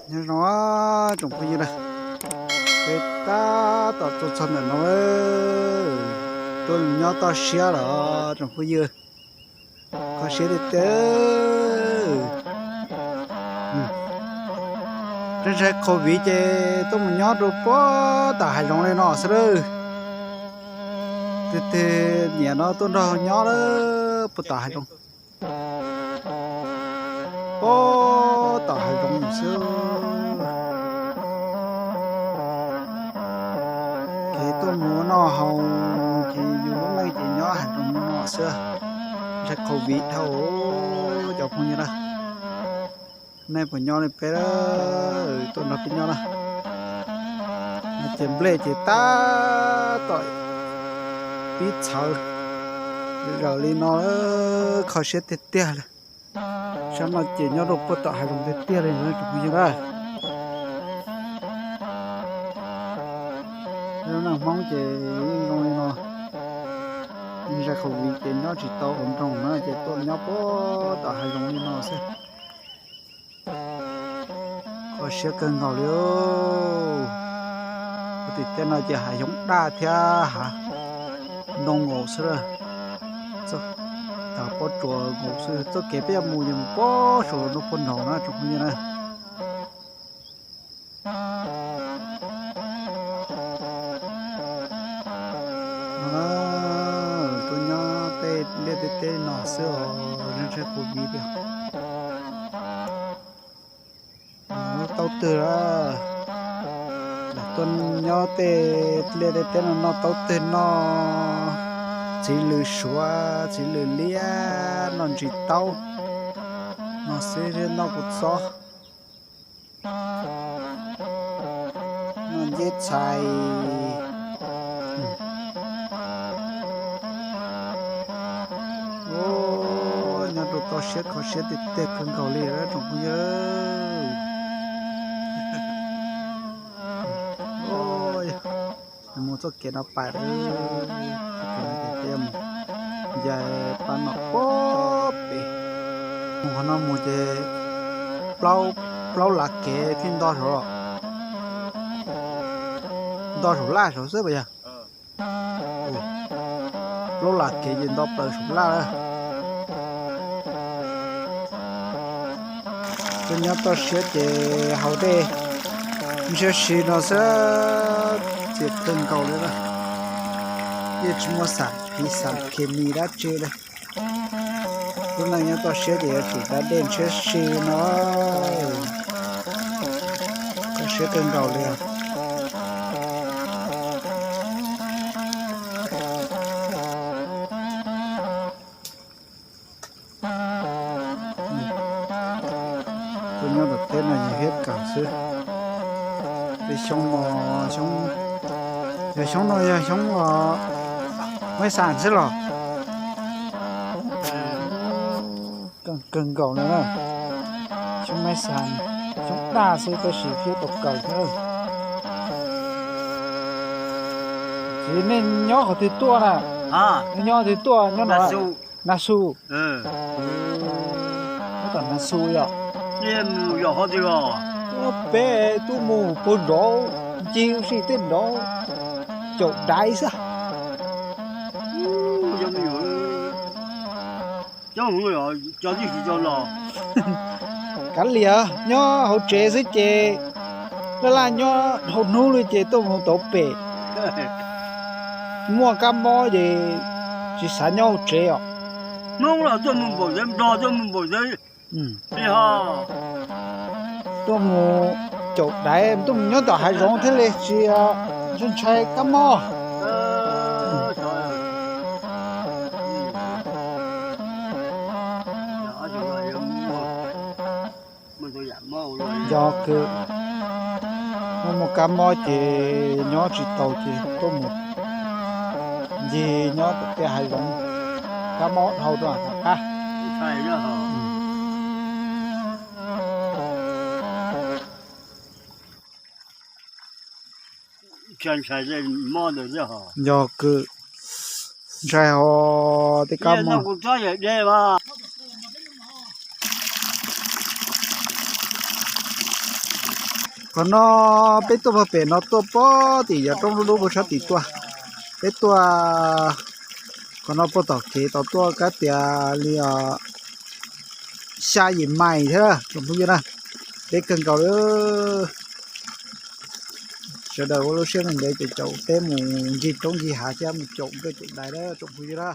Nyob zoo tsoom phooj ywg na, peb tab tom tuaj txog ntawm no, tuaj nyob toj siab lawm tsoom phooj ywg. Kho siab tiag tiag. Ntshai ntshai covid ces tuaj mus nyob rau puag tom hav zoov li no xwb lawm. Tig tig nyiam no tuaj nrog nyob lawm puag tom hav zoov. Puag tom hav zoov xwb. Ces tuaj mus noj haus, ces yus lub neej ces nyob hav zoov no xwb. Ntshai covid dhau cov phooj ywg na. Nej puas nyob li peb, tuaj nrog peb nyob na. Ces nplej ces tab tom pib txhawv zawm li no, kho siab tiag tiag li. Sab no ces nyob rau puag tom hav zoov tiag tiag li tsoom phooj ywg na. Peb lub neej Hmoob ces yeej zoo li no, ntshai covid ces nyob tsis tau ua nroog na ces tuaj nyob puag tom hav zoov li no xwb. Kho siab kawg nkaus li. Tim tej no ces hav xyoob daj thiab hav ntoo nkaus xwb. Txoj kev pob tsuas nkaus xwb, txoj kev peb yuav mus ces mus pob tsuas nraum puag nraud na tsoom phooj ywg na. Tuaj nyob tej liaj tej teb no xwb os, ntshai covid tiag. Lub taub twg lawm, tuaj nyob tej liaj tej teb no noj taub twg, noj txiv lws suav, txiv lws liab, noj ntsis taub no xwb, noj kua txob, noj nceb txhais. Nyob rau toj siab kho siab tiag tiag kawg nkaus li tsoom phooj ywg. Mus txoj kev no pais, txoj kev no ces peb yuav mus ncaim pab nom puag pem. Mus qhov no mus ces plaub lav kev thiaj nto saud, nto saum laj saud xwb puas yog? Plaub lav kev ces nto plaws saum laj lawm. Tuaj nyob toj siab ces haus dej ntshiab si no xwb, txias kawg nkaus li lawm. Yeej tsis muaj xam kiv xam khes mis dab tsi li. Lub neej nyob toj siab ces yuav tsum da dej ntshiab si no. Kho siab kawg nkaus li os. Tuaj nyob tom teb no yus thiab kawm xwb. Tej xyoob no, xyoob, yog xyoob no yog xyoob maib xas xwb los? Kawg nkaus li na. Xyoob maib xas, xyoob daj xwb tab sis thiab tau kawm thiab. Ces nej nyob qhov twg tuaj na? Nej nyob qhov twg tuaj nyob no? Nas Xus. Nyob tom Nas Xus yom? Peb tuaj mus puag nraud, ncig ua si tej nraud, caum daiv xwb. Kav liam, nyob hauv tsev xwb ces laj laj nyob dhau hnub li ces tuaj mus tau pem. Muaj kab mob ces tsis xav nyob hauv tsev os. Hnub los tuaj mus npaum xeeb, nplog tuaj mus npaum xeeb. Tuaj mus caum daiv, tuaj mus nyob tom hav zoov thiaj li tsis ntshai kab mob. Yog kawg, muaj muaj kab mob ces nyob tsis tau ces tuaj mus ncig nyob tom tej hav zoov, kab mob dhau rau tom qab. Yog kawg, ntshai hos tej kab mob. Kuv tsob yawm dej mas. Qhov no peb tuaj pog pem no tuaj pob tim yav roob dub dub puag sab tim tuaj. Peb tuaj qhov no puag tom kev tau tuaj kab tias li xya yim mais thiab tsoom phooj ywg na. Deb kawg nkaus li. Sawv daws ua lub siab ntev ntev ces caum peb mus ncig roob ncig hav thiab mus caum nkawj caum dais na tsoom phooj ywg na.